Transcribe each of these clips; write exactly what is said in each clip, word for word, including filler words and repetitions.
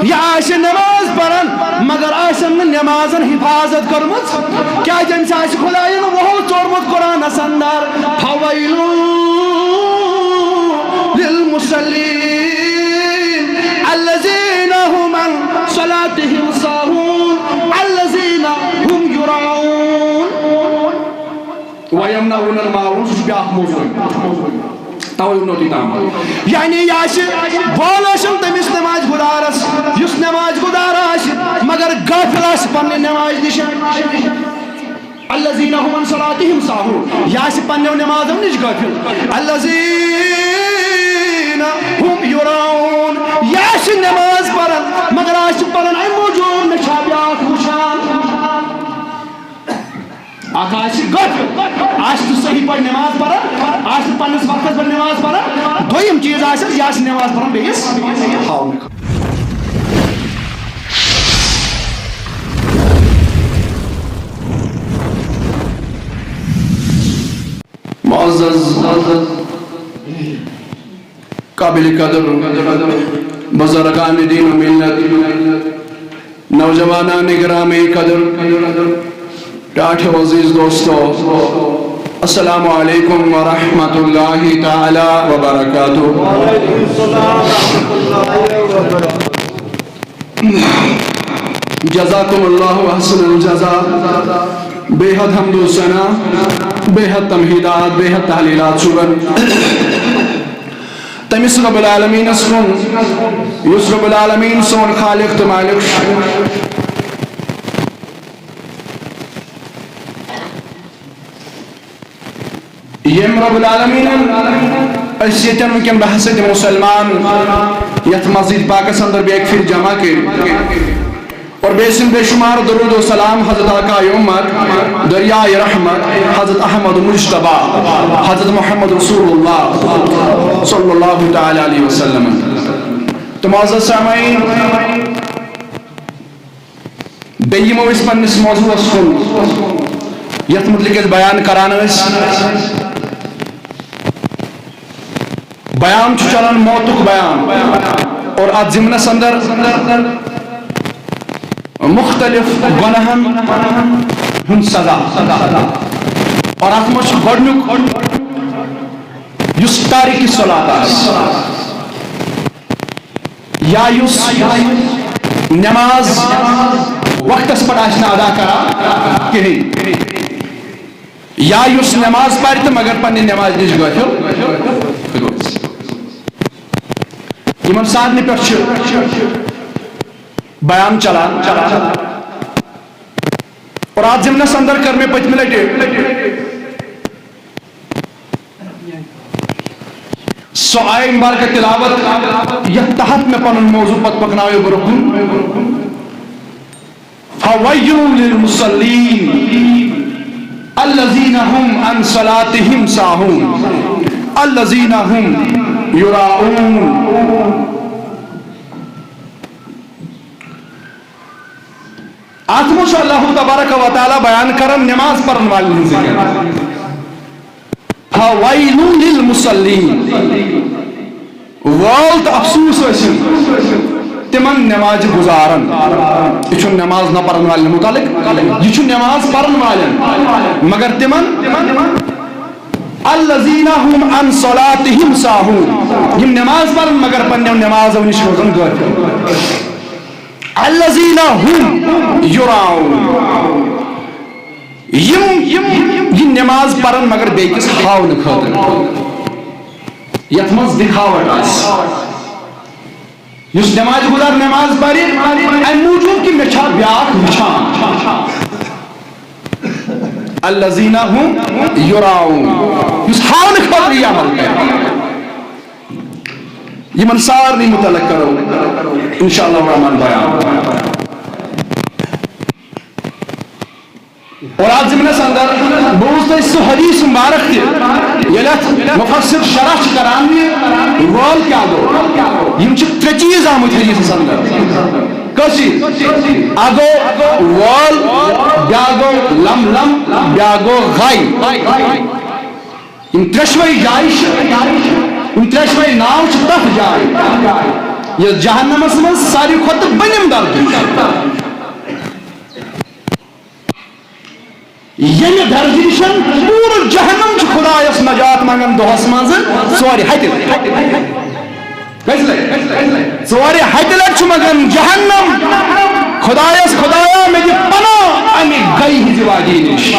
یہِ آسہِ نماز پران، مگر آسن نہٕ نمازن حفاظت کٔرمٕژ، کیازِ أمِس آسہِ خداین وۄہو ژوٚرمُت قرآنس اندر، فویل للمصلین الذین هم عن صلاتهم ساهون الذین هم یراؤون۔ ویمنعون الماعون، سُہ چھُ بیٛاکھ موضوع۔ توے ووٚنو تۄہہِ تام۔ یعنی یہِ آسہِ، وول ٲسِن تٔمِس نمازِ گُزارس، یُس نمازِ گُزار آسہِ، مگر غٲفِل آسہِ پننہِ نمازِ نِش۔ الذین هم عن صلاتهم ساهون، یہِ آسہِ پننیو نمازو نِش غٲفِل۔ الذین هم یراؤون، یہِ آسہِ نماز پران، مگر آسہِ پران امہِ موٗجوٗب مےٚ چھا بیٛاکھ وٕچھان۔ اکھ آسہِ غٲفِل، آسہِ نہٕ صحیح پٲٹھۍ نماز پران، آسہِ نہٕ پننِس وقتس پٮ۪ٹھ نماز پران۔ دوٚیِم چیٖز آسٮ۪س، یہِ آسہِ نماز پران بیٚیِس ہاونہٕ خٲطرٕ۔ معزز قابل قدر بزرگان دین و ملت، نوجوانان گرامی قدر، ٹاٹھ عزیز دوستو، السلام علیکم ورحمۃ اللہ تعالی وبرکاتہ۔ جزاکم اللہ احسن الجزا۔ بے حد حمد و ثنا، بے حد تمہیدات، بے حد تحلیلات شکر تٔمِس رب العالمینس کُن، یُس رب العالمین سون خالق تہٕ مالک چھُ۔ ییٚمۍ رب العالمینن أسۍ ییٚتٮ۪ن وٕنکٮ۪ن بحثت مسلمان یتھ مسجد پاکس اندر بیٚیہِ اکہِ پھِرِ جمع کٔرۍ اور بیٚیہِ سٕنٛدۍ بے شمار درود و سلام حضرت آقائے امت، دریائے رحمت، حضرت احمد مجتبیٰ، حضرت محمد رسول اللہ صلی اللہ تعالی علیہ وسلم۔ تہٕ معزز سامعین، بیٚیہِ یِمو أسۍ پننِس موضوعس کُن، یتھ متعلق أسۍ بیان کران ٲسۍ۔ بیان چھُ چلان موتُک بیان، اور اتھ ضمنس اندر مختلف گۄناہن ہُنٛد سزا۔ اور اتھ منٛز چھُ گۄڈنیُک، یُس تارک صلات آسہِ، یا یُس نماز وقتس پٮ۪ٹھ آسہِ نہٕ ادا کران کِہیٖنۍ، یا یُس نماز پرِ تہٕ مگر پننہِ نمازِ نِش غٲفِل روزِ۔ یِمن سارنٕے پٮ۪ٹھ چھُ بیان چلان۔ اور اتھ ضمنس اندر کٔر مےٚ پٔتمہِ لٹہِ سۄ آیہِ مبارکہ تلاوت، یتھ تحت مےٚ پنُن موضوع پتہٕ پکناویو برونٛہہ کُن۔ فویل للمصلین الذین هم عن صلاتهم ساهون الذین هم یراؤون۔ اتھ منٛز چھُ اللہ تبارک و تعالیٰ بیان کران نماز پرن والٮ۪ن ہٕنٛز۔ فویل للمصلین، وٲل تہٕ افسوس ٲسِن تِمن نمازِ گُزارن۔ یہِ چھُنہٕ نماز نہ پرن والٮ۪ن متعلق، یہِ چھُ نماز پرن والٮ۪ن، مگر تِمن الذین هم عن صلاتهم ساهون، یِم نماز پرن مگر پننٮ۪و نمازو نِش روزن غٲفِل۔ الذین هم یراؤون، یِم یِم یہِ نماز پرن مگر بیٚکِس ہاونہٕ خٲطرٕ، یتھ منٛز دکھاوٹ آسہِ۔ یُس نماز گُزار نماز پرِ امہِ موٗجوٗب کہِ مےٚ چھا بیٛاکھ وٕچھان۔ الذین هم یراؤون، یُس ہاونہٕ خٲطرٕ یہِ عمل کرِ۔ یِمن سارنٕے متعلق کرو انشاءاللہ الرحمن بیان۔ اور اتھ ضمنس اندر بوٗز تۄہہِ سُہ حدیث مبارک تہِ، ییٚلہِ اتھ مفسر شرح چھِ کران، یہِ وٲل کیٛاہ گوٚو؟ یِم چھِ ترٛےٚ چیٖز آمٕتۍ حدیثس اندر۔ کٔژ چیٖز؟ اکھ گوٚو وٲل، بیٛاکھ گوٚو لم لم، بیٛاکھ گوٚو غے۔ یِم ترٛٮ۪شوَے جایہِ چھِ، یِم ترٛٮ۪شوَے ناو چھِ تَتھ جایہِ۔ یۄس جہنمس منٛز ساروی کھۄتہٕ بٔنِم درجہٕ چھُ۔ ییٚمہِ درجہٕ نِش پوٗرٕ جہنم چھُ خدایس نجات منٛگان دۄہس منٛز ژورِ ہتہِ۔ کٔژِ لٹہِ؟ ژورِ ہتہِ لٹہِ چھُ منٛگان جہنم خدایس، "خدایا، مےٚ دِ پناہ امہِ گیہِ ہٕنٛزِ وادی نِش،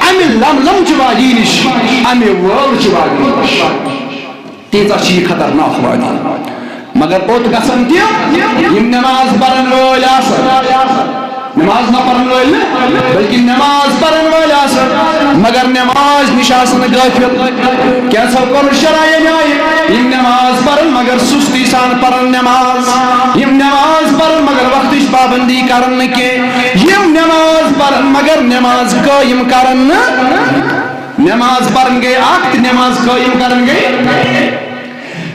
امہِ لم لم چہِ وادی نِش، امہِ وٲل چہِ وادی نِش۔" تیٖژاہ چھِ یہِ خطرناک وادی۔ مگر اوٚت گژھن تِم، یِم نماز پرن وٲلۍ آسن۔ نماز نہ پرن وٲلۍ نہٕ، بلکہ نماز پرن وٲلۍ آسن، مگر نماز نِش آسن غٲفِل۔ کینٛژھو کوٚر شرایع نیاے، یِم نماز پرن مگر سستی سان پرن نماز، یِم نماز پرن مگر وقتٕچ پابندی کرن نہٕ کینٛہہ، یِم نماز پرن مگر نماز قٲیِم کرن نہٕ۔ نماز پرن گٔے اکھ تہٕ نماز قٲیِم کرن گٔے۔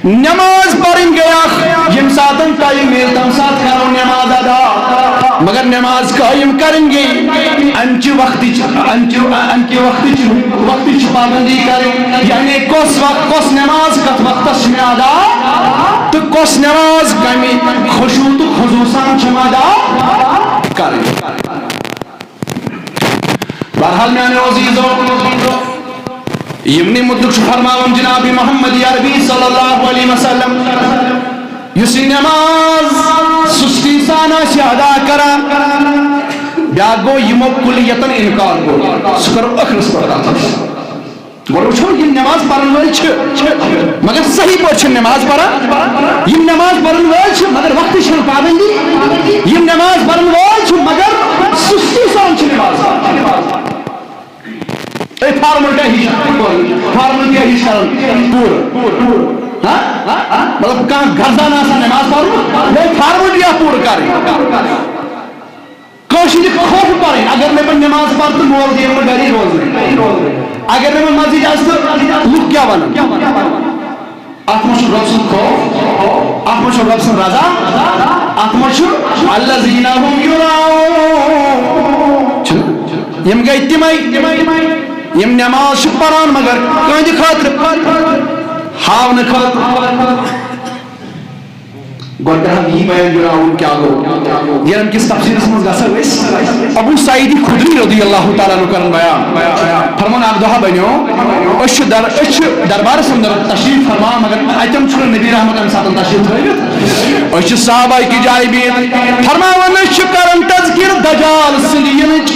نماز پرٕنۍ گٔے اکھ، ییٚمہِ ساتن ٹایم میلہِ، تَمہِ ساتہٕ کرو نماز ادا۔ مگر نماز قٲیِم کرٕنۍ گٔے، اَمہِ چہِ وقتٕچ، اَمہِ چہِ، اَمہِ کہِ وقتٕچ، وقتٕچ پابندی کرٕنۍ۔ یعنی کۄس وقت، کۄس نماز کتھ وقتس چھِ مےٚ ادا تہٕ کۄس نماز کمہِ خشوع تہٕ خضوع سان چھِ مےٚ ادا کرٕنۍ۔ بہرحال میانیو عزیزو، یِمنٕے مُتعلق چھُ فرماوان جناب محمد عربی صلی اللہ علیہ وسلم، یُس یہِ نماز سُستی سان آسہِ ادا کران، بیاکھ گوٚو یِمو کُلیتن انکار کوٚر، سُہ کرو ٲخرس پٮ۪ٹھ کتھ۔ گۄڈٕ وٕچھو، یِم نماز پرن وٲلۍ چھِ، مگر صحیح پٲٹھۍ چھِنہٕ نماز پران۔ یِم نماز پرن وٲلۍ چھِ، مگر وقتٕچ چھَنہٕ پابندی۔ یِم نماز پرن وٲلۍ چھِ، مگر سُستی سان چھِ نماز پران۔ أتھۍ فارملٹی ہِش، فارملٹی ہِش کران پوٗرٕ۔ ہاں؟ مطلب، کانٛہہ گردان آسان نماز پرنُک، یہِ فارملٹی پوٗرٕ کرٕنۍ۔ کٲشِر چھِ خوف پرٕنۍ، اگر مےٚ پَتہٕ نماز پَرٕ تہٕ مول دِیَم نہٕ گَری روزنہٕ۔ اگر نہٕ وۄنۍ مسجد آسہِ تہٕ لُکھ کیٛاہ وَنَن؟ اَتھ منٛز چھُ رۄب سُنٛد خوف، اَتھ منٛز چھُ رۄب سٕنٛز رضا، اَتھ منٛز چھُ الذین هم یراؤن۔ چھُنہٕ؟ یِم گٔے تِمَے، یِم نماز چھِ پَران مگر کٕہٕنٛدِ خٲطرٕ، ہاونہٕ خٲطرٕ۔ گۄڈٕ کرٕ ہا بہٕ یی بیان جُڑاوُن کیٛاہ گوٚو۔ ییٚلہِ کِس تفسیٖرس منٛز گژھو أسۍ، ابو سعید خدری رضی اللہ تعالیٰ عنہ کرن بیان۔ فرمان اکھ دۄہ بنیو، أسۍ چھِ در-، أسۍ چھِ دربارس اندر تشریف فرما، مگر اتٮ۪ن چھُنہٕ نبی رحمت امہِ ساتہٕ تشریف تھٲوِتھ۔ أسۍ چھِ صحابہ کی جایہِ بِہِتھ۔ فرماوان أسۍ چھِ کران تذکر دجال سٕنٛدِ یِنٕچ،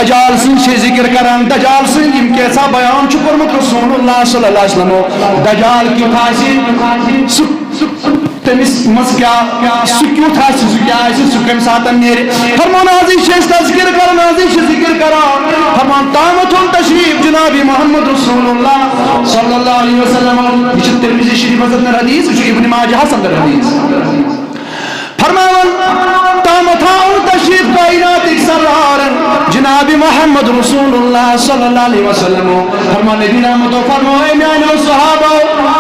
دجال سٕنٛز چھِ ذکر کران، دجال سٕنٛدۍ یِم کینٛژھا بیان چھُ کوٚرمُت رسول اللہ صلی اللہ علیہ وسلمو، دجال کیُتھ آسہِ، سُہ تٔمِس منٛز کیٛاہ، سُہ کیُتھ آسہِ، سُہ کیٛاہ آسہِ، سُہ کَمہِ ساتہٕ نیرِ۔ فرمان، آزٕے چھِ أسۍ تذکر کران، آزٕے چھِ ذکر کران۔ فرمان، تامَتھ اوٚن تشریٖف جناب محمد رسول اللہ صلی اللہ علیہ وسلم۔ یہِ چھُ ترمذی شریٖفَس اندر حدیث، یہِ چھُ ابن ماجہَس اندر حدیث۔ فرماوان، تامَتھ اوٚن تشریٖف کائناتٕکۍ سردارَن جناب محمد رسول اللہ صلی اللہ علیہ وسلم۔ فرمان نبی رحمتو فرمو، اے میانیو صحابو،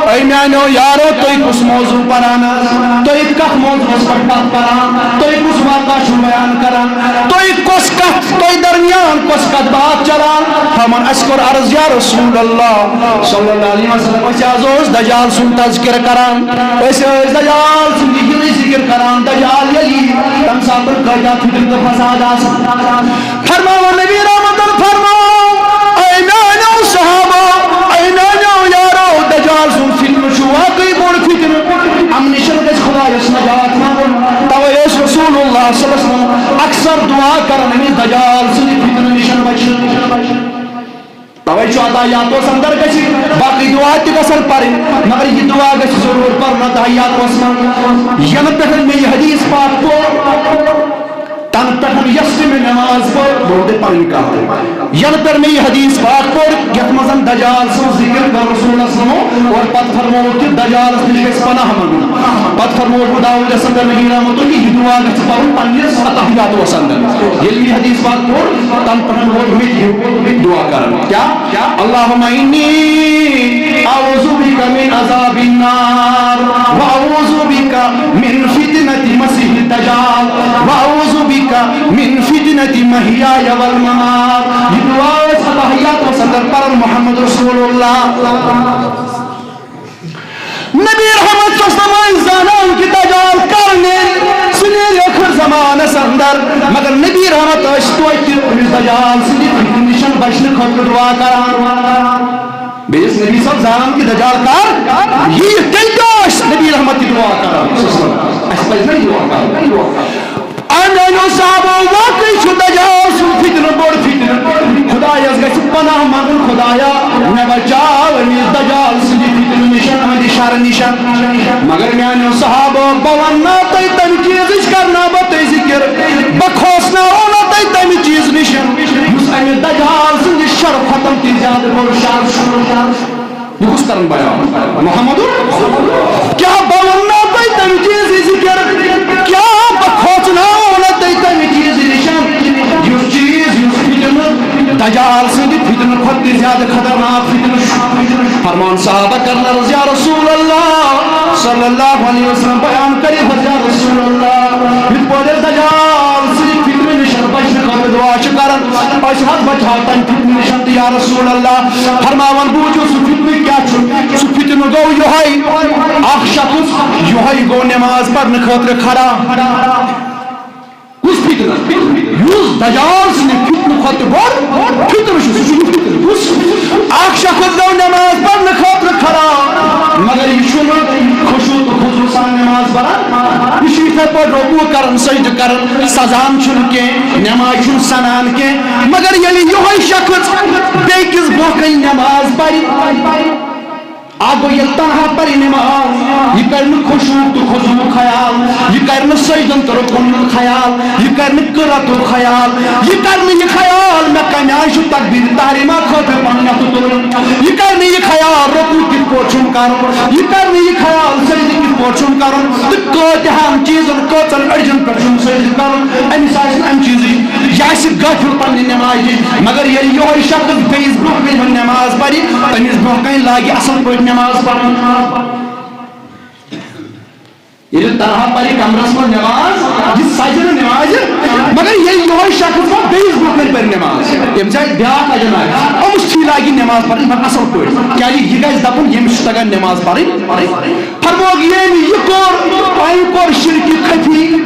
اے میانیو یارو، تُہۍ کُس موضوع پران آز؟ تُہۍ کتھ موضوعس پٮ۪ٹھ کتھ کران؟ تُہۍ کُس واقعہ چھِو بیان کران؟ تُہۍ کۄس کتھ، تۄہہِ درمیان کۄس کتھ باتھ چلان؟ فرمان، اسہِ کوٚر عرض، یا رسول اللہ صلی اللہ علیہ وسلم، أسۍ حظ اوس دجال سُنٛد تذکرٕ کران، أسۍ ٲسۍ دجال سُنٛد یہِ ذکر کران، دجال ییٚلہِ یی، تمہِ ساتہٕ کۭتیاہ فتنہٕ تہٕ فساد آسن۔ فرماوان نبی رحمتن فرماو، اے میانیو صحابو، اے میانیو یارو، دجال سُنٛد فتنہٕ چھُ واقعی بوٚڑ فتنہٕ۔ امہِ نِش گژھِ خدایس نجات منٛگُن۔ توے اوس رسول اللہ صلی اللہ علیہ وسلم اکثر دعا کران أمِس دجال سٕنٛدِ فتنہٕ نِش بچنہٕ۔ توے چھُ اتحیاتس اندر گژھِ باقی دعا تہِ گژھن پرٕنۍ، مگر یہِ دعا گژھِ ضروٗر پرُن اتحیاتس منٛز۔ ینہٕ پٮ۪ٹھ مےٚ یہِ حدیث پاک پوٚر، تنہٕ پٮ۪ٹھ یۄس تہِ مےٚ نماز پٔر، بہٕ وَنہٕ تۄہہِ پنٕنۍ کتھ۔ ینہٕ پٮ۪ٹھ مےٚ یہِ حدیث پاک پوٚر، یتھ منٛز زن دجال سٕنٛز ذکر کٔر رسول صلی اللہ علیہ وسلمو، اور پتہٕ فرمووُکھ کہِ دجالس نِش گژھِ پناہ منٛگُن۔ پتہٕ فرموو ابو داؤدس اندر نبی رحمت اللہ، یہِ دعا گژھِ پرُن پننِس اتحیاتس اندر۔ ییٚلہِ یہِ حدیث پاک پوٚر، تَنہٕ پٮ۪ٹھ ووت مےٚ یہِ دعا کران۔ کیٛاہ؟ اللہم انی اعوذ بک من عذاب النار و اعوذ بک من فتنة مسیح الدجال و اعوذ بک من فتنة محیای والممات۔ یہِ دعا ٲسۍ اتحیاتس اندر پران محمد رسول اللہ۔ نبی رحمت صلی اللہ علیہ وسلم ٲسۍ زانان کہِ دجال اندر، مگر نبی رحمت ٲسۍ توتہِ أمِس دجال سٕنٛدِ فتنہٕ نِش بچنہٕ خٲطرٕ دُعا کران۔ بیٚیہِ ٲسۍ نبی صٲب زانان کہِ دجال کر یِیہِ، تیٚلہِ تہِ ٲسۍ نبی رحمت تہِ دُعا کران۔ اَسہِ پَزِ نہ یہِ دُعا کرُن۔ آ میٛانیو صحابو، واقعی چھُ دجال سُنٛد فتنہٕ بوٚڑ فتنہٕ۔ خدایس گژھِ پناہ منٛگُن، خدایا، مےٚ بچاو أمِس دجال سٕنٛدِ فتنہٕ نِش، أہنٛدِ شرٕ نِش۔ مگر میٛانیو صحابو، بہٕ ونہٕ نا تۄہہِ تَمہِ چیٖزٕچ، کرنا بہٕ تۄہہِ ذِکر، بہٕ کھوژناوو نہٕ تۄہہِ تَمہِ چیٖزٕ نِش، یُس اَمہِ دجال سٕنٛدِ شرٕ کھۄتہٕ تہِ زیادٕ بوٚڑ شر چھُ۔ یہِ کُس کرن بیان؟ محمد۔ کیٛاہ بہٕ ونہٕ نا تۄہہِ تَمہِ چیٖزٕچ ذِکر؟ کیٛاہ بہٕ کھوژناوو نہٕ تۄہہِ تَمہِ چیٖزٕ نِش، یُس چیٖز، یُس فتنہٕ دجال سٕنٛدِ فتنہٕ کھۄتہٕ تہِ زیادٕ خطرناک فتنہٕ چھُ؟ فرمان صحابہ کرن عرض، یا رسول اللہ صلی اللہ علیہ وسلم، بیان کٔرِو حظ یا رسول اللہ۔ یِتھ پٲٹھۍ أسۍ دجال سٕنٛدِ فتنہٕ نِش بچنہٕ خٲطرٕ دُعا چھِ کران، أسۍ حظ بچہو تَمہِ فتنہٕ نِش تہِ یا رسول اللہ۔ فرماوان، بوٗزِو سُہ فتنہٕ کیٛاہ چھُ؟ سُہ فتنہٕ گوٚو یِہوٚے، اکھ شخص یِہوٚے گوٚو نماز پرنہٕ خٲطرٕ کھڑا۔ کُس فتنہٕ؟ یُس دجال سٕنٛدِ فتنہٕ کھۄتہٕ تہِ بوٚڑ فتنہٕ چھُ، سُہ چھُ یہِ فتنہٕ۔ کُس؟ اکھ شخص گوٚو نماز پرنہٕ خٲطرٕ کھڑا، مگر یہِ چھُنہٕ خشوع تہٕ خضوع سان نماز پران۔ یہِ چھُ یِتھے پٲٹھۍ رکوع کران، سجدٕ کران، سجان چھُنہٕ کینٛہہ، نماز چھُنہٕ سنان کینٛہہ۔ مگر ییٚلہِ یِہوٚے شخص بیٚکِس برونٛہہ کنہِ نماز پرِ، اکھ گوٚو ییٚلہِ تنہا پرِ نماز، یہِ کرِ نہٕ خشوع تہٕ خضوع خیال، یہِ کرِ نہٕ سجدن تہٕ رکوعن ہُنٛد خیال، یہِ کرِ نہٕ قراتُک خیال، یہِ کرِ نہٕ یہِ خیال مےٚ کمہِ آیہِ چھُ تکبیر تحریمہ خٲطرٕ پنُن اَتھٕ تُلُن، یہِ کرِ نہٕ یہِ خیال رکوع کِتھ پٲٹھۍ چھُم کرُن، یہِ کرِ نہٕ یہِ خیال سجدٕ کِتھ پٲٹھۍ چھُم کرُن، تہٕ کۭتِہن چیٖزن، کۭژن أڈجن پٮ۪ٹھ چھُم سجدٕ کرُن، أمِس آسہِ نہٕ امہِ چیٖزٕچ، یہِ آسہِ غٲفِل پننہِ نمازِ نِش۔ مگر ییٚلہِ یِہوٚے شخص بیٚیِس برونٛہہ کنہِ وۄنۍ نماز پرِ، تٔمِس برونٛہہ کنہِ لاگہِ اصل پٲٹھۍ نماز پرٕنۍ۔ ییٚلہِ تنہا پرِ کمرس منٛز نماز، یہِ سجہِ نہٕ نمازِ، مگر ییٚلہِ یِہوٚے شخص پتہٕ بیٚیِس برونٛہہ کنہِ پرِ نماز، ییٚمہِ ساتہٕ بیٛاکھ اجن آسہِ، أمِس تھی لاگہِ نماز پرٕنۍ پتہٕ اصل پٲٹھۍ، کیٛازِ یہِ گژھِ دپُن، ییٚمِس چھُ تگان نماز پرٕنۍ۔ فرمووُکھ، ییٚمۍ یہِ کوٚر، أمۍ کوٚر شرکہِ خفی۔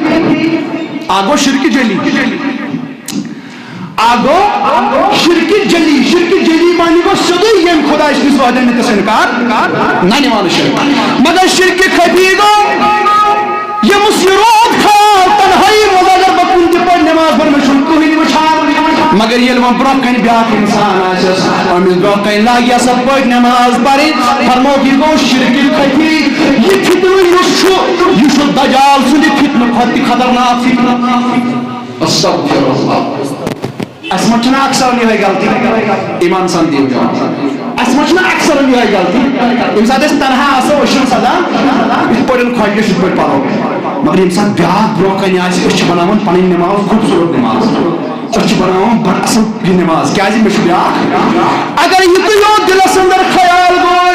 اکھ گوٚو شرکہِ جلی۔ اکھ گوٚو شرکہِ جلی۔ شرکہِ جلی معنی گوٚو سیوٚدُے ییٚمۍ خۄداے سٕنٛدِس وحدانیتس انکار نہ نِوان شرک۔ مگر شرکہِ خفی گوٚو ییٚمِس یہِ روٗد خیال تنہٲیی منٛز، اگر بہٕ کُنہِ تہِ پٲٹھۍ نماز پرٕ، مےٚ چھُنہٕ کٕہٕنۍ وٕچھان۔ مگر ییٚلہِ وۄنۍ برونٛہہ کنہِ بیٛاکھ انسان آسٮ۪س، أمِس برونٛہہ کنہِ لاگہِ اصل پٲٹھۍ نماز پرٕنۍ، فرمووُکھ، یہِ گوٚو شرکہِ خفی۔ یہِ فتنہٕ یُس چھُ، یہِ چھُ دجال سٕنٛدِ فتنہٕ کھۄتہٕ تہِ خطرناک فتنہٕ۔ استغفر اللہ۔ اَسہِ منٛز چھِنہ اکثر یِہوٚے غلطی؟ ایمان سان دِیِو جواب۔ اَسہِ منٛز چھِنہ اکثر یِہوٚے غلطی؟ ییٚمہِ ساتہٕ أسۍ تنہا آسو، أسۍ چھِنہٕ سَزا یِتھ پٲٹھۍ خۄش گژھِ، یِتھ پٲٹھۍ پَرو۔ مگر ییٚمہِ ساتہٕ بیٛاکھ برونٛہہ کَنہِ آسہِ، أسۍ چھِ بَناوان پَنٕنۍ نٮ۪ماز خوٗبصوٗرت نٮ۪ماز۔ أسۍ چھِ بَناوان بَڑٕ اَصٕل یہِ نٮ۪ماز۔ کیٛازِ؟ مےٚ چھُ بیٛاکھ۔ اگر یِتُے یوت دِلَس اَندَر خیال گوٚو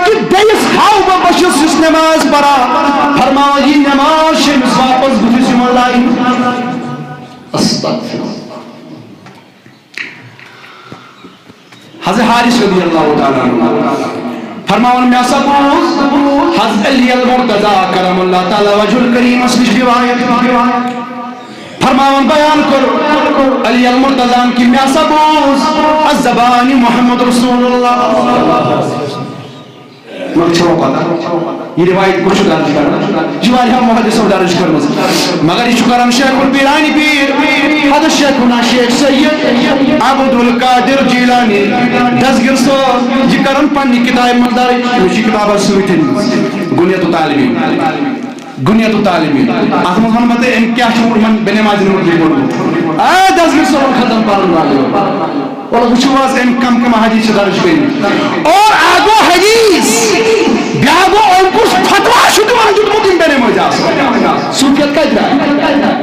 کہِ بیٚیِس ہاوٕ بہٕ، بہٕ چھُس یُس نٮ۪ماز پَران، فرماوان، یہِ نٮ۪ماز چھِ أمِس واپَس بٕتھِس یِوان لاینہٕ۔ استغفر اللہ۔ حضرت حارث رضی اللہ تعالیٰ عنہ فرماوان، مےٚ ہسا بوٗز حضرت علی المرتضی کرم اللہ تعالیٰ وجہ الکریمس نِش روایت۔ فرماوان، بیان کوٚر علی المرتضی ہن کہِ مےٚ ہسا بوٗز الزبانی محمد رسول اللہ۔ مگر چھو پتہ، یہِ روایت کُس چھُ درج کران؟ یہِ چھِ واریاہ محدثو درج کٔرمٕژ۔ مگر یہِ چھُ کران شیخ الپیرانی پیر، حضرت شیخنا شیخ سید عبد القادر جیلانی دستگیر صٲب، یہِ کران پننہِ کتابہِ منٛز درج۔ مےٚ چھِ یہِ کتاب حظ سۭتۍ أنمٕژ، گنیت الطالبین۔ گنیت الطالبین۔ اتھ منٛز ونہٕ بہٕ تۄہہِ أمۍ کیٛاہ چھُ یِمن بے نمازٮ۪ن مُتعلق ووٚنمُت۔ آ، دستگیر صٲبن ختم پرن والٮ۪و۔ اور وٕچھِو حظ أمۍ کم کم حدیث چھِ درج کٔرمٕتۍ۔ اور اکھ گوٚو حدیث، بیٛاکھ گوٚو أمۍ کُس فتوا چھُ تِمن دیُتمُت یِم بے نمٲزۍ آسن۔ صوفیت کتہِ درٛاے؟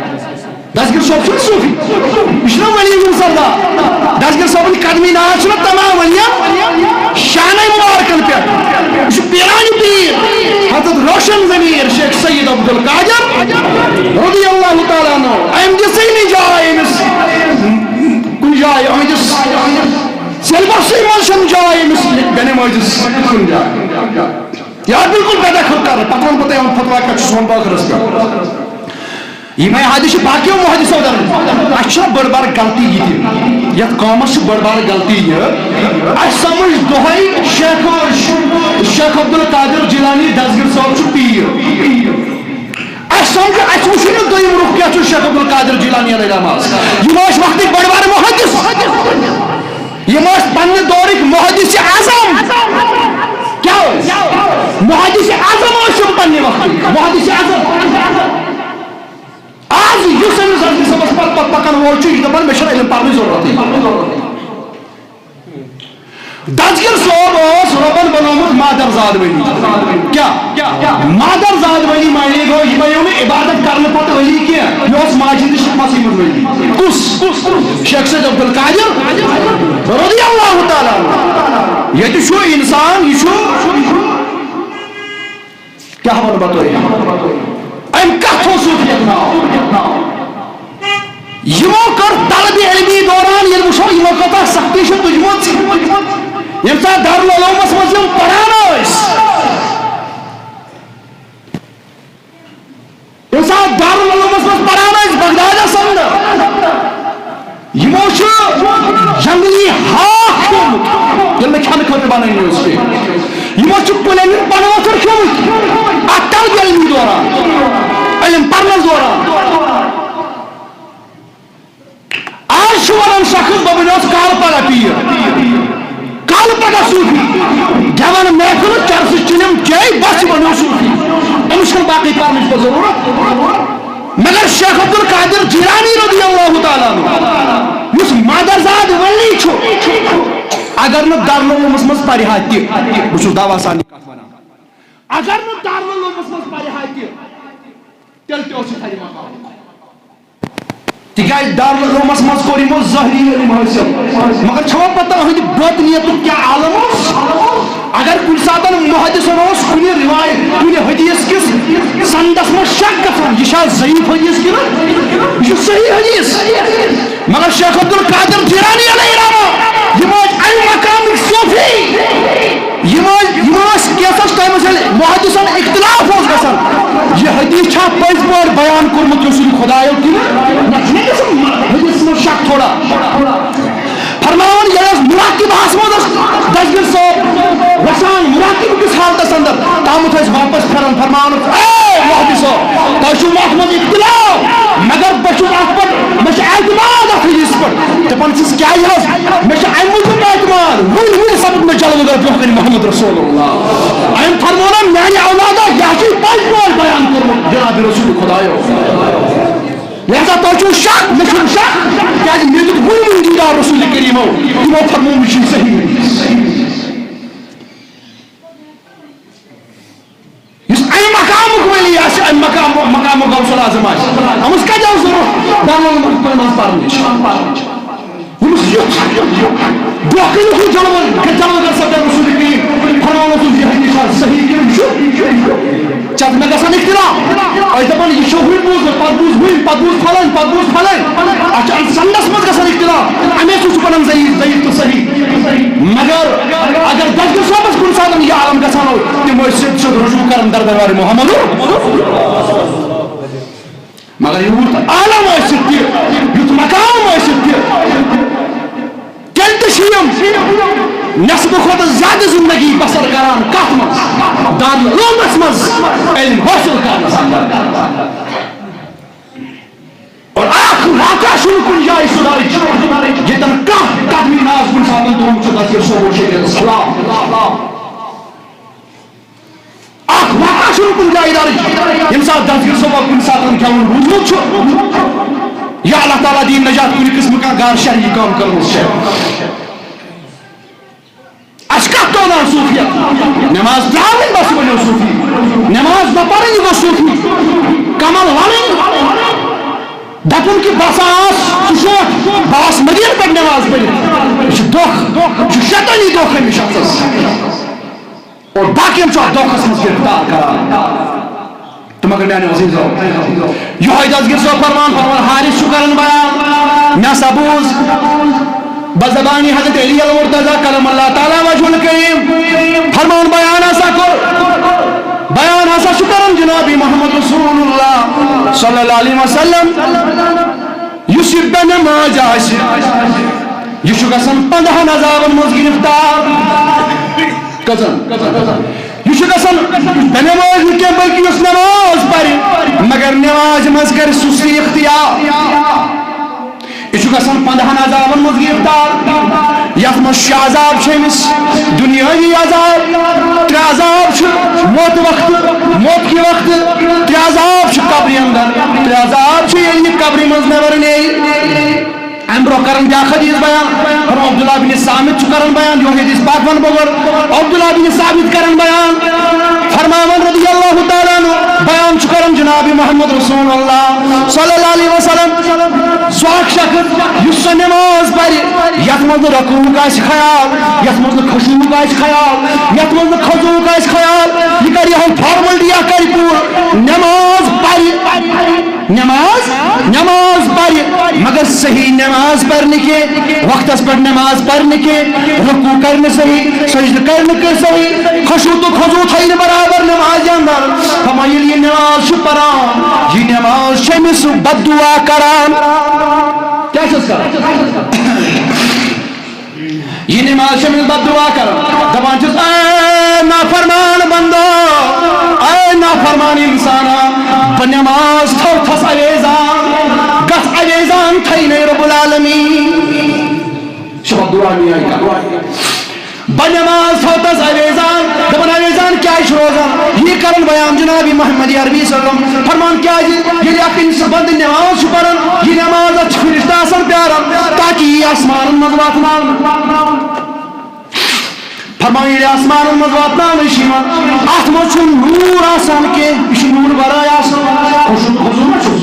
دستگیر صٲب چھُنہٕ صوفی، یہِ چھُنہٕ ولی ہُنٛد سردار۔ دستگیر صٲبُن قدمی ناو چھُنہٕ تمام ولیَن شانَے مُبارکَن پٮ۪ٹھ۔ یہِ چھُ پیرانہِ پیٖر حضرت روشن ضمیٖر شیخ سید عبدالقادر رضی اللہ تعالیٰ عنہ۔ أمۍ دِژٕے نہٕ جاے أمِس کُنہِ جایہِ، أمۍ دِژ سیلبسٕے منٛز چھَنہٕ جاے أمِس بے نمٲزِس کُنہِ جایہِ۔ یا بالکل بے دخل کَرٕ، پَتہٕ وَنہٕ بہٕ تۄہہِ یِمَن فتوا کَتہِ چھُس وَنہٕ بہٕ ٲخرَس پٮ۪ٹھ۔ یِمے حدیث چھِ باقیو محدثو درج۔ اَسہِ چھِ بٔڑ بار غلطی یہِ تہِ۔ یَتھ قومَس چھِ بٔڑ بار غلطی یہِ۔ اَسہِ سَمٕجھ دۄہَے شیخ، شیخ عبدالقادر جیلانی دستگیر صٲب چھُ پیٖر۔ اَسہِ سَمجھ، اَسہِ وٕچھُے نہٕ دوٚیِم رُخ کیٛاہ چھُ شیخ عبدالقادر جیلانی علیہ رحمہ۔ یِم ٲسۍ وقتٕکۍ بٔڑ بار محدث۔ یِم ٲسۍ پننہِ دورٕکۍ محدث اعظم۔ کیٛاہ ٲسۍ؟ محدث اعظم ٲسۍ یِم پننہِ وقتٕکۍ۔ محدث اعظم۔ آز یُس أمِس دستگیر صٲبَس پتہٕ پتہٕ پکان وول چھُ، یہِ چھُ دَپان، مےٚ چھُنہٕ علم پرنٕچ ضروٗرتٕے۔ دستگیر صٲب اوس رۄبن بنوومُت مادر زاد ولی۔ کیٛاہ؟ مادر زاد ولی معنی گوٚو، یہِ بنیو نہٕ عبادت کرنہٕ پتہٕ ولی کینٛہہ، یہِ اوس ماجہِ ہٕنٛدِس شکمسٕے منٛز ولی۔ کُس؟ شیخ سید عبدالقادر رضی اللہ تعالیٰ عنہ۔ ییٚتہِ چھُ انسان، یہِ چھُ کیٛاہ وَنہٕ بہٕ تۄہہِ؟ أمۍ کَتھ اوس صوٗفیت ناو؟ یِمو کٔر طلبِ علمی دوران، ییٚلہِ وٕچھو یِمو کۭژاہ سختی چھِ تُجمٕژ، ییٚمہِ ساتہٕ دارالعلومس منٛز یِم پران ٲسۍ، ییٚمہِ ساتہٕ دارالعلومس منٛز پران ٲسۍ بغدادس اندر، یِمو چھُ جنگلی ہاکھ کھیوٚمُت، ییٚلہِ نہٕ کھٮ۪نہٕ خٲطرٕ بنٲنی اوس کینٛہہ۔ یِمو چھُ کُلٮ۪ن ہُنٛد پنہٕ ؤتھٕر کھیوٚمُت، اَتھ طلبِ علمی دوران، علم پرنس دوران۔ آز چھُ ونان شخص، بہٕ بنیوس کالہٕ پگاہ پیٖر۔ کالہٕ پگاہ صوٗفی، گٮ۪وَن محفِلہٕ، چرسہٕ چِلِم چے، بس یہِ بنیو صوٗفی۔ أمِس چھَنہٕ باقٕے پرنٕچ پتہٕ ضروٗرت۔ مگر شیخ عبدالقادر جیلانی رضی اللہ تعالیٰ عنہ، یُس مادر زاد ولی چھُ، اگر نہٕ دارالعلومس منٛز پرِ ہا تہِ، بہٕ چھُس دعویٰ سان یہِ کتھ ونان، اگر نہٕ دارالعلومس منٛز پرِ ہا تہِ، تیٚلہِ تہِ اوس یہِ تھدِ مقامُک۔ تِکیٛازِ دارالعلومس منٛز کوٚر یِمو ظٲہری علم حٲصِل، مگر چھوا پتہ أہنٛدِ باطنیتُک کیٛاہ عالم اوس؟ اگر کُنہِ ساتہٕ محدثن اوس کُنہِ روایت، کُنہِ حدیث کِس سندس منٛز شک گژھان، یہِ چھا ضعیف حدیث کِنہٕ یہِ چھُ صحیح حدیث؟ مگر شیخ عبدالقادر جیلانی علیہ رحمہ، یِم ٲسۍ اَمہِ مقامٕکۍ صوفی۔ یِم ٲسۍ، یِم ٲسۍ کینٛژھس ٹایمس ییٚلہِ محدثن اختلاف اوس گژھان، یہِ حدیث چھا پٔزۍ پٲٹھۍ بیان کوٚرمُت رسول خدایو کِنہٕ نہ؟ چھُنہ گژھان حدیثس منٛز شک تھوڑا؟ فرماوان، ییٚلہِ حظ مراقبہس منٛز اوس دستگیر صٲب وسان، مراقبہٕ کِس حالتس اندر، تامُت ٲسۍ واپس پھران، فرماوان، اے محدثو، تۄہہِ چھُو اتھ منٛز اختلاف، مگر بہٕ چھُس اتھ پٮ۪ٹھ، مےٚ چھُ اعتماد اتھ حدیثس پٮ۪ٹھ۔ دپان چھِس، کیٛازِ حظ؟ مےٚ چھُ امہِ موٗجوٗب اعتماد، وُنہِ وُنہِ سپُد مےٚ جلوٕ گر برونٛہہ کنہِ محمد رسول اللہ۔ أمۍ فرموو نا میانہِ اولادہ، یہِ حظ چھُ پٔزۍ پٲٹھۍ بیان کوٚرمُت جناب رسول خدایو۔ لہذا تۄہہِ چھُو شک، مےٚ چھُنہٕ شک، کیٛازِ مےٚ دیُت وُنہِ وُنہِ دیٖدار رسول کریٖمو، یِمو فرموو مےٚ چھُ صحیح۔ یُس اَمہِ مقامُک ولی آسہِ، اَمہِ مقام، مقامُک غوث الاعظم آسہِ، أمِس کَتہِ آو ضروٗرت دَرمُن منٛز پَرنٕچ؟ أمِس یُتھ برٛونٛہہ کَنہِ اوس یہِ جلوٕ، جلوٕ گر سَپدان رسول کریم، فرمان اوسُس یہِ حدیث چھا صحیح کِنہٕ یہِ چھُ؟ ژےٚ تہٕ مےٚ گژھان اختلاف۔ أسۍ دَپان، یہِ چھُ ہُمۍ بوٗزمُت، پَتہٕ بوٗز ہُمۍ، پَتہٕ بوٗز فَلٲنۍ، پَتہٕ بوٗز فَلٲنۍ۔ اَتھ چھُ اَمہِ سَنَدَس منٛز گژھان اختلاف۔ اَمے سۭتۍ چھُ بَنان ضعیف، ضعیف تہٕ صحیح۔ مگر اگر دستگیر صٲبس کُنہِ ساتہٕ یہِ عالم گژھان اوس، تِم ٲسۍ سیوٚد سیوٚد رجوع کران در دربار محمد۔ مگر یوٗت عالم ٲسِتھ تہِ، یُتھ مقام ٲسِتھ تہِ، تیٚلہِ تہِ چھِ یِم نٮ۪صبہٕ کھۄتہٕ زیادٕ زندگی بسر کران۔ کتھ منٛز؟ دارالعلومس منٛز علم حٲصِل کرنس اندر۔ اور اکھ واقعہ چھُنہٕ کُنہِ جایہِ سُہ درٕج، ییٚتٮ۪ن کانٛہہ قدمی ناز کُنہِ ساتہٕ تُلمُت چھُ دستگیر صٲبُن شریعتس خلاف۔ اکھ واقعہ چھُنہٕ کُنہِ جایہِ درٕج، ییٚمہِ ساتہٕ دستگیر صٲبا کُنہِ ساتہٕ گٮ۪وُن بوٗزمُت چھُ، یا اللہ تعالیٰ دِیِن نجات کُنہِ قٕسمہٕ کانٛہہ غٲر شرعی کٲم کٔرمٕژ چھےٚ۔ اَسہِ کَتھ تونان صوٗفیت؟ نٮ۪ماز ترٛاوٕنۍ، بَس، یہِ بَنیو صوٗفی۔ نٮ۪ماز نہ پَرٕنۍ، یہِ گوٚو صوٗفی۔ کَمَل وَنٕنۍ، دَپُن کہِ بہٕ ہسا آس، ژٕ چھُکھ، بہٕ آس مدیٖنہٕ پٮ۪ٹھ نٮ۪ماز پٔرِتھ۔ یہِ چھُ دھوکہٕ، یہِ چھُ شیطٲنی دھوکہٕ أمِس شخصَس۔ اور باقیَن چھُ اَتھ دھوکَس منٛز گِرفتار کران۔ تہٕ مگر میانیو عزیزو، یِہوٚے دستگیر صٲب فرمان، فرمان حارث چھُ کران بیان، مےٚ ہسا بوٗز، بزبانی حضرت علی المرتضی کرم اللہ تعالیٰ وجہ الکریم فرمان بیان ہسا کوٚر۔ بیان ہسا چھُ کران جناب محمد رسول اللہ صلی اللہ علیہ وسلم، یُس یہِ بے نماز آسہِ، یہِ چھُ گژھان پندہن عذابن منٛز گرفتار۔ کٔژن؟ یہِ چھُ گژھان بے نماز نہٕ کینٛہہ، بلکہِ یُس نماز پرِ، مگر نمازِ منٛز کرِ سُستی اختیار۔ یہِ چھُ گژھان پندہن عذابن منٛز گرفتار، یتھ منٛز شےٚ عذاب چھِ أمِس دُنیٲوی عذاب، ترٛےٚ عذاب چھِ موتہٕ وقتہٕ، موت کہِ وقتہٕ، ترٛےٚ عذاب چھِ قبرِ اندر، ترٛےٚ عذاب چھِ ییٚلہِ یہِ قبرِ منٛز نٮ۪بر نیرِ۔ امہِ برونٛہہ کرن بیاکھ حدیث بیان، فرموو عبداللہ بن ثابت چھُ کران بیان، یہِ حدیث پاک ونہٕ بہٕ گۄڈٕ، عبداللہ بن ثابت کران بیان، فرماوان رضی اللہ تعالیٰ عنہ، بیان چھُ کران جناب محمد رسول اللہ صلی اللہ علیہ وسلم۔ سُہ اکھ شخص یُس سۄ نماز پرِ، یتھ منٛز نہٕ رکوعُک آسہِ خیال، یتھ منٛز نہٕ خشوعُک آسہِ خیال، یتھ منٛز نہٕ خضوعُک آسہِ خیال، یہِ کرِ یِہوٚے فارملٹی اکھ کرِ پوٗرٕ، نماز پرِ، نماز، نماز پرِ، مگر صحیح نماز پرِ نہٕ کینٛہہ، وقتس پٮ۪ٹھ نماز پرِ نہٕ کینٛہہ، رکوع کرِ نہٕ صحیح، سجدٕ کرِ نہٕ کینٛہہ صحیح، خشوع تہٕ خضوع تھایہِ نہٕ برابر نمازِ اندر۔ فرماوان، ییٚلہِ یہِ نماز چھُ پران، یہِ نماز چھِ أمِس بد دعا کران۔ کیٛاہ چھَس کران؟ یہِ نماز چھِ أمِس بد دعا کران، دپان چھِس، "اے نافرمان بندو، اے نافرمان انسانا، بہٕ نماز تھوتھس اویزان، گژھ اویزان تھینَے رب العالمین۔" چھِ بد دعا میٲنۍ کران۔ بہٕ نماز تھوتس اویزان، دپان، "اویزان کیٛازِ چھُ روزان؟" یہِ کران بیان جناب محمد عربی صلی اللہ علیہ وسلم۔ فرمان کیٛازِ؟ ییٚلہِ اکھ انسان بندٕ نماز چھُ پران، یہِ نماز اتھ چھِ فرشتہٕ آسان پیاران، تاکہِ یہِ آسمانن منٛز واتناونہٕ۔ فرمان ییٚلہِ آسمانن منٛز واتناونہٕ چھِ یِوان، اتھ منٛز چھُ نوٗر آسان کینٛہہ، یہِ چھُ نوٗر ورٲے آسان۔ خشوع، خضوع ما چھُس؟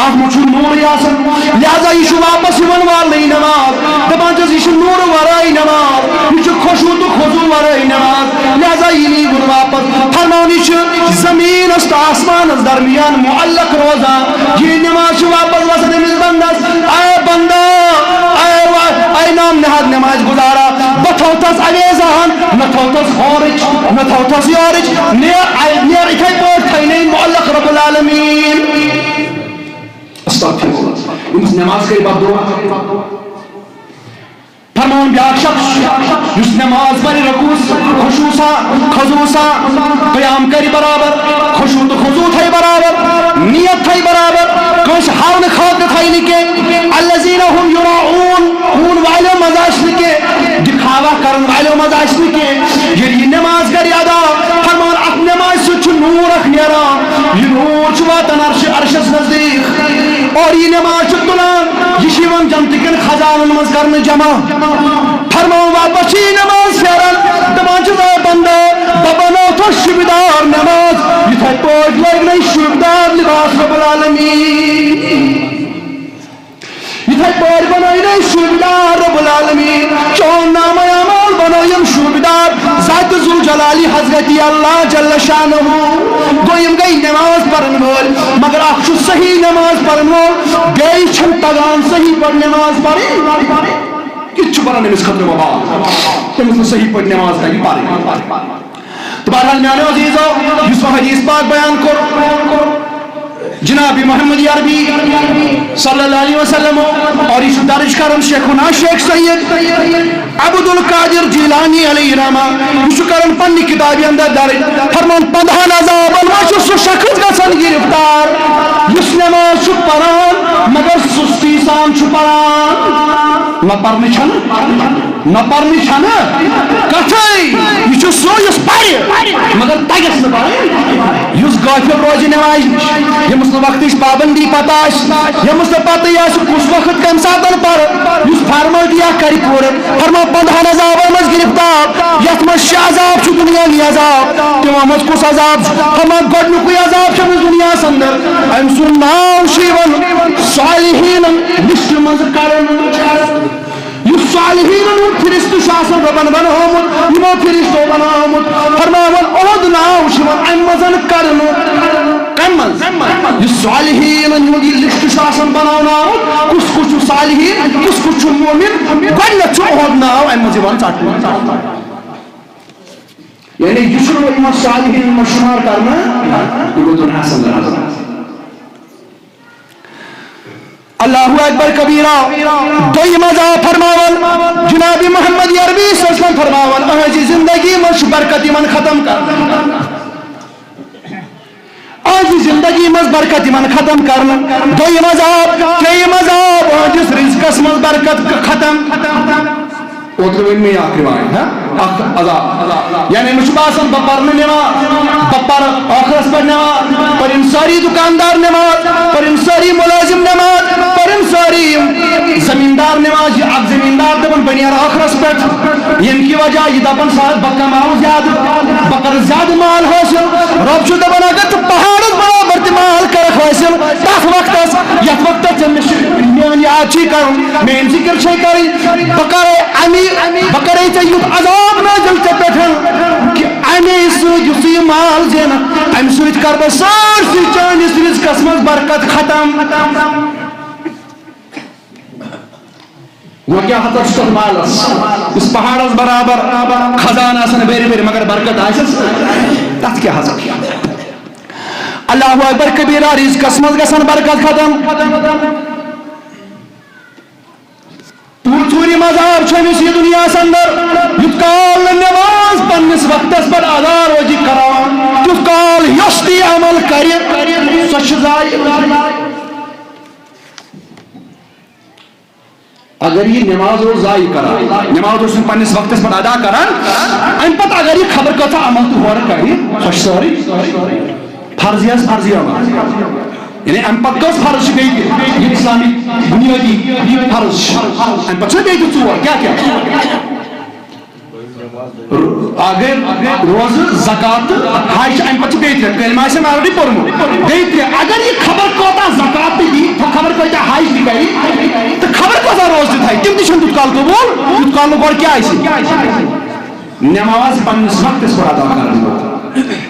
اتھ منٛز چھُ نوٗرٕے آسان، لہذا یہِ چھُ واپس یِوان والنہٕ یہِ نماز۔ دپان چھِس، یہِ چھُ نوٗرٕ ورٲے نماز، یہِ چھُ خشوع تہٕ خضوع ورٲے نماز، لہذا یہِ نی وُن واپس۔ فرمان یہِ چھُ زمینس تہٕ آسمانس درمیان معلق روزان۔ یہِ نماز چھِ واپس وسان أمِس بندس، اے بندہ، اے وا-، اے نام نہاد نماز گزارا، بہٕ تھوتس اویزان، نہ تھوتس ہورٕچ، نہ تھوتس یورٕچ، نیر، اے، نیر اِتھے پٲٹھۍ تھاینَے معلق رب العالمین۔ استغفر اللہ۔ أمِس نماز گٔے بد دعا۔ فرمان بیاکھ شخص یُس نماز پرِ رکوع سان، خشوع سان، خضوع سان، قیام کرِ برابر، خشوع تہٕ خضوع تھایہِ برابر، نیت تھایہِ برابر، کٲنٛسہِ ہاونہٕ خٲطرٕ تھایہِ نہٕ کینٛہہ۔ الذین هم یراؤون، ہوٗن والیو منٛز آسہِ نہٕ کینٛہہ، دکھاوا کرن والیو منٛز آسہِ نہٕ کینٛہہ۔ ییٚلہِ یہِ نماز کرِ ادا، فرمان اتھ نمازِ سۭتۍ چھُ نوٗر اکھ نیران، یہِ نوٗر چھُ واتان عرشِ، عرشس نزدیٖک، اور یہِ نماز چھُ تُلان، یہِ چھُ یِوان جنتہٕ کٮ۪ن خزانن منٛز کرنہٕ جمع۔ فرماوان واپس چھِ یہِ نماز پھیران، دپان چھِس، اے بندو، بہٕ بنوتھس شوٗبہِ دار نماز، یِتھے پٲٹھۍ لٲگۍ نَے شوٗبہِ دار لباس رب العالمین۔ یِتھے پٲٹھۍ بنٲے نَے شوٗبہِ دار رب العالمین۔ چون نامہ اعمال بنٲیِن شوٗبہِ دار ذات ذوالجلال حضرت اللہ جل شانہ۔ گوٚو یِم گٔے نماز پرن وٲلۍ، مگر اکھ چھُ صحیح نماز پرن وول، بیٚیہِ چھُنہٕ تگان صحیح پٲٹھۍ نماز پرٕنۍ۔ کِتھ چھُ بنان أمِس خٲطرٕ وبال؟ تٔمِس نہٕ صحیح پٲٹھۍ نماز تگہِ پرٕنۍ۔ تہٕ بہرحال میانیو عزیزو، یُس وۄنۍ حدیث پاک بیان کوٚر جناب محمد عربی صلی اللہ علیہ وسلم، اور یہِ چھُ درج کران شیخنا شیخ سید عبد القادر جیلانی علیہ رحمہ، یہِ چھُ کران پننہِ کتابہِ اندر درج، فرمان پندہن عذابن منٛز چھُ سُہ شخص گژھان گرفتار یُس نماز چھُ پران مگر سستی سان چھُ پران۔ نہ پرنہٕ چھنہٕ، نہ پرنٕچ چھنہٕ کتھٕے۔ یہِ چھُ سُہ یُس پرِ مگر تگٮ۪س نہٕ پرٕنۍ۔ یُس غٲفِل روزِ نمازِ نِش، ییٚمِس نہٕ وقتٕچ پابندی پتہ آسہِ، ییٚمِس نہٕ پتہٕے آسہِ کُس وقت کمہِ ساتہٕ پرٕ، یُس فارملٹی اکھ کرِ پوٗرٕ، فرماو پندہن عذابن منٛز گرفتار، یتھ منٛز شےٚ عذاب چھُ دُنیٲوی عذاب، تِمو منٛز کُس عذاب چھُ؟ فرماو گۄڈنیُکُے عذاب چھُ أمِس دُنیاہس اندر، أمۍ سُنٛد ناو چھُ یِوان صالحیٖنن لسٹہِ منٛز کرنہٕ۔ یُس صالحیٖنن ہُنٛد فہرست چھُ آسان رۄبن بنومُت، یِمو فہرستو بنومُت، فرماوان اُہُد ناو چھُ یِوان اَمہِ منٛز کڑنہٕ۔ کَمہِ منٛز؟ یُس صالحیٖنن ہُنٛد یہِ لسٹ چھُ آسان بناونہٕ آمُت، کُس کُس چھُ صالحیٖن، کُس کُس چھُ مؤمن، گۄڈٕنٮ۪تھ چھُ اُہُد ناو اَمہِ منٛز یِوان ژٹنہٕ۔ یعنی یہِ چھُنہٕ وۄنۍ یِوان صالحیٖنَن منٛز شُمار کرنہٕ، یہِ گوٚو دُنیاہَس اندر۔ اللہ اکبر کبیرہ۔ دوٚیِم عذاب فرماوان جناب محمد عربی صلی اللہ علیہ وسلم فرماوان، أہنٛزِ زندگی منٛز چھُ برکت یِمن ختم کرنہٕ۔ أہنٛزِ زندگی منٛز برکت یِمن ختم کرنہٕ۔ دوٚیِم عذاب، ترٛیٚیِم عذاب، أہنٛدِس رزقس منٛز برکت ختم۔ اوترٕ ؤنۍ مےٚ یہِ اکھ روایت، ہا؟ اکھ عذاب۔ یعنی مےٚ چھُ باسان بہٕ پرٕ نہٕ نٮ۪ماز، بہٕ پرٕ ٲخرس پٮ۪ٹھ نٮ۪ماز، پرن سٲری دُکاندار نٮ۪ماز، پرن سٲری مُلٲزِم نٮ۪ماز، پرن سٲری یِم زٔمیٖندار نٮ۪ماز، یہِ اکھ زٔمیٖندار دَپان بہٕ نیرٕ ٲخرس پٮ۪ٹھ، ییٚمہِ کہِ وجہ یہِ دَپان سا بہٕ کماوٕ زیادٕ، بہٕ کرٕ زیادٕ مال حٲصِل۔ رۄب چھُ دَپان اگر ژٕ پہاڑس برابر تہِ مال کرکھ حٲصِل، تتھ وقتس یتھ وقتس ژےٚ مےٚ چھُ میٲنۍ یاد چھے کرُن، میٲنۍ ذکر چھے کرٕنۍ، بہٕ کرے امی، بہٕ کرے ژےٚ یُتھ عذاب نٲزِل ژےٚ پٮ۪ٹھ کہِ امی سۭتۍ یُس ژٕ یہِ مال زینکھ، امہِ سۭتۍ کرٕ بہٕ سٲرسٕے چٲنِس رزقس منٛز برکت ختم۔ وۄنۍ کیٛاہ حظ چھُ تتھ مالس؟ یُس پہاڑس برابر خزانہٕ آسن بٔرۍ بٔرۍ، مگر برکت آسٮ۪س؟ تتھ کیٛاہ حظ؟ اللہ اکبر کبیرہ، رزقس منٛز گژھن برکت ختم۔ پوٗرٕ ژوٗرِم عذاب چھُ أمِس یہِ دُنیاہَس اندر، یُتھ کال نہٕ نٮ۪ماز پننِس وقتَس پٮ۪ٹھ ادا روزِ کران، تیُتھ کال یۄس تہِ عمل کرِ، سۄ چھِ ضایع۔ اگر یہِ نٮ۪ماز اوس ضایع کران، نٮ۪ماز اوس نہٕ پننِس وقتَس پٮ۪ٹھ ادا کران، اَمہِ پتہٕ اگر یہِ خبر کۭژاہ عمل تہٕ ہورٕ کرِ، سۄ چھِ سٲرٕے فرضی حظ، فرضی عمل۔ یعنی اَمہِ پتہٕ کٔژ فرض چھِ بیٚیہِ تہِ؟ یہِ اسلامٕکۍ بُنیٲدی یہِ فرض چھِ۔ اَمہِ پتہٕ چھِ بیٚیہِ تہِ ژور۔ کیٛاہ کیٛاہ؟ اگر روزٕ، زکات تہٕ حج چھِ، اَمہِ پتہٕ چھِ بیٚیہِ ترٛےٚ۔ کلمہٕ آسٮ۪م already پوٚرمُت۔ بیٚیہِ ترٛےٚ۔ اگر یہِ خبر کوتاہ زکات تہِ دی، خبر کۭتیٛاہ حج تہِ کرِ، تہٕ خبر کوتاہ روزٕ تہِ تھایہِ، تِم تہِ چھِنہٕ تیُتھ کال قبوٗل، یُتھ کال نہٕ گۄڈٕ کیٛاہ آسہِ۔ نماز پننِس وقتس پٮ۪ٹھ ادا کرٕنۍ۔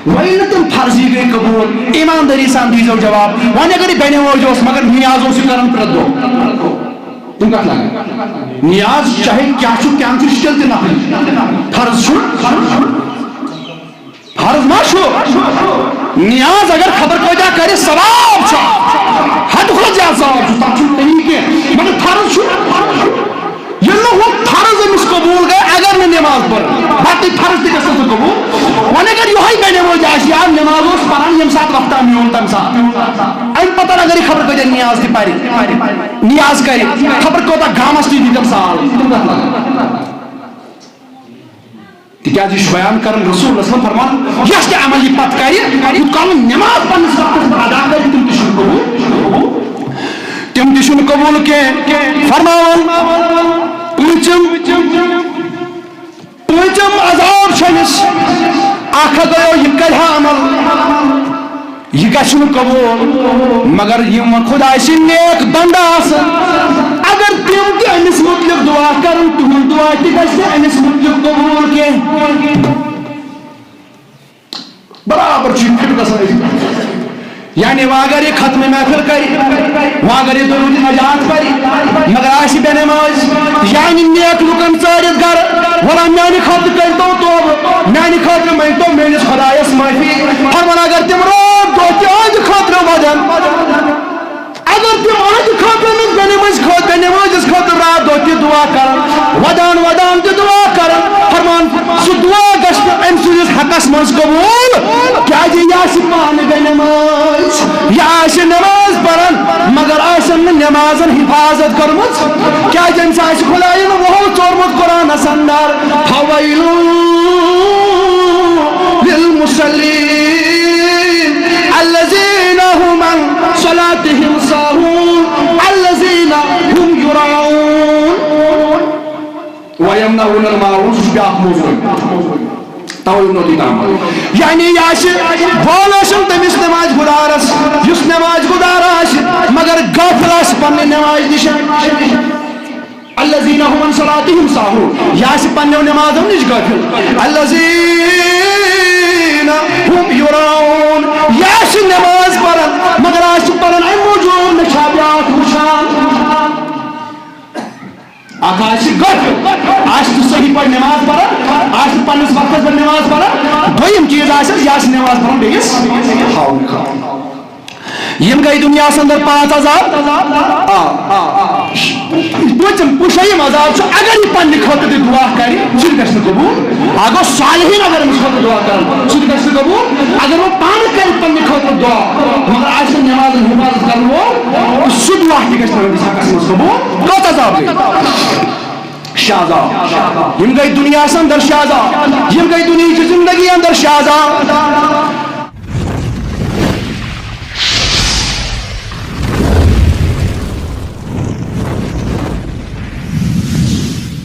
وۄنۍ ییٚلہِ نہٕ تِم فرضی گٔے قبوٗل، ایماندٲری سان دیٖزیو جواب۔ وۄنۍ اگر یہِ بنیوٲج اوس، مگر نیاز اوس یہِ کران پرٛٮ۪تھ دۄہ۔ تِم کتھ لگن؟ نیاز چاہے کیٛاہ چھُ، کیٛاہ چھُ، یہِ چھُ تیٚلہِ تہِ نفلی۔ فرض چھُ، فرض ما چھُ؟ نیاز اگر خبر کۭتیٛاہ کرِ، ثواب چھُ۔ حد کھۄتہٕ زیادٕ ثواب چھُ، تتھ چھُنہٕ کٔمی کینٛہہ۔ مگر فرض چھُ، ییٚلہِ نہٕ ہُہ فرض أمِس قبوٗل گٔے، اگر نہٕ نٮ۪ماز پٔر، باقٕے فرض تہِ گژھن نہٕ قبوٗل۔ وۄنۍ اگر یِہوٚے بنیومُت آسہِ، یا نٮ۪ماز اوس پران ییٚمہِ ساتہٕ وقتہ میون تَمہِ ساتہٕ، اَمہِ پتہٕ اگر یہِ خبر کۭتیٛاہ نیاز تہِ پرِ، نیاز کرِ، خبر کوٗتاہ گامس تہِ دِتٮ۪م سال، تِم کتھ لگن؟ تِکیٛازِ یہِ چھُ بیان کران رسول اللہ صلی اللہ علیہ وسلم فرمان، یۄس تہِ عمل یہِ پتہٕ کرِ، یوٗت کال نہٕ نٮ۪ماز پننِس وقتس پٮ۪ٹھ ادا کرِ، تِم تہِ چھِنہٕ قبوٗل۔ تِم تہِ چھِنہٕ قبوٗل کینٛہہ۔ فرماوان، پوٗنٛژِم، پوٗنٛژِم عذاب چھُ أمِس، اکھ ہا گوٚو یہِ کرِ ہا عمل، یہِ گژھِ نہٕ قبوٗل، مگر یِم خۄداے سٕنٛدۍ نیک بندٕ آسن، اگر تِم تہِ أمِس مُتعلق دُعا کرن، تِہُنٛد دُعا تہِ گژھِ نہٕ أمِس مُتعلق قبوٗل کینٛہہ۔ برابر چھُ یہِ فِٹ گژھان أزیُک۔ یعنی وۄنۍ اگر یہِ ختم محفل کرِ، وۄنۍ اگر یہِ درود نجات پرِ، مگر آسہِ بے نماز، یعنی نیک لُکن ژٲرِتھ گرٕ، وَنان، میانہِ خٲطرٕ کٔرۍتو توبہٕ، میانہِ خٲطرٕ مٔنگتو میٲنِس خۄدایس معٲفی۔ فرمان، اگر تِم راتھ دۄہ تِہنٛدِ خٲطرٕ ودن، اگر تِم أہنٛدِ خٲطرٕ أمِس بے نمٲزِ خٲطرٕ، بے نمٲزِس خٲطرٕ راتھ دۄہ تہِ دُعا کرن، ودان ودان تہِ دُعا کرن، فرمان، سُہ دُعا گژھِ نہٕ أمۍ سٕنٛدِس حقس منٛز قبوٗل، کیٛازِ یہِ آسہِ پانہٕ بے نمٲز، یہِ آسہِ نماز پران، مگر آسن نہٕ نمازن حفاظت کٔرمٕژ، کیٛازِ أمِس آسہِ خۄدایَن وۄہو ژوٚرمُت قرآنس اندر، فویل للمصلین الذین هم عن صلاتهم ساهون الذین هم یراؤون۔ ویمنعون الماعون، سُہ چھُ بیٛاکھ موضوع۔ توے ووٚنو تۄہہِ تام۔ یعنی یہِ آسہِ، وول ٲسِن تٔمِس نماز گُزارس، یُس نماز گُزار آسہِ، مگر غافل آسہِ پننہِ نمازِ نِش۔ الذین هم عن صلاتهم ساهون، یہِ آسہِ پننیو نمازو نِش غافل۔ الذین هم یراؤون، یہِ آسہِ نماز پران، مگر آسہِ پران امہِ موٗجوٗب، مےٚ چھا بیٛاکھ وٕچھان۔ اکھ آسہِ گۄڈٕ، آسہِ نہٕ صحیح پٲٹھۍ نماز پران، آسہِ نہٕ پننِس وقتس پٮ۪ٹھ نماز پران۔ دوٚیِم چیٖز آسٮ۪س، یہِ آسہِ نماز پران بیٚیِس ہاونہٕ خٲطرٕ۔ یِم گٔے دُنیاہس اندر پانٛژھ عذاب۔ آ، آ، آ۔ پوٗنٛژِم، پُشیِم عذاب چھُ، اگر یہِ پننہِ خٲطرٕ تہِ دُعا کرِ، سُہ تہِ گژھِ نہٕ قبوٗل۔ اگر صالحین اگر أمِس خٲطرٕ دُعا کرن، سُہ تہِ گژھِ نہٕ قبوٗل۔ اگر وۄنۍ پانہٕ کرِ پننہِ خٲطرٕ دُعا، مگر آسہِ نہٕ نٮ۪مازن حِفاظت کرن وول، سُہ دُعا تہِ گژھِ نہٕ أمِس حقس منٛز قبوٗل۔ کٔژ عذاب گٔے؟ شےٚ عذاب۔ یِم گٔے دُنیاہس اندر شےٚ عذاب۔ یِم گٔے دُنیہٕچ زندگی اندر شےٚ عذاب۔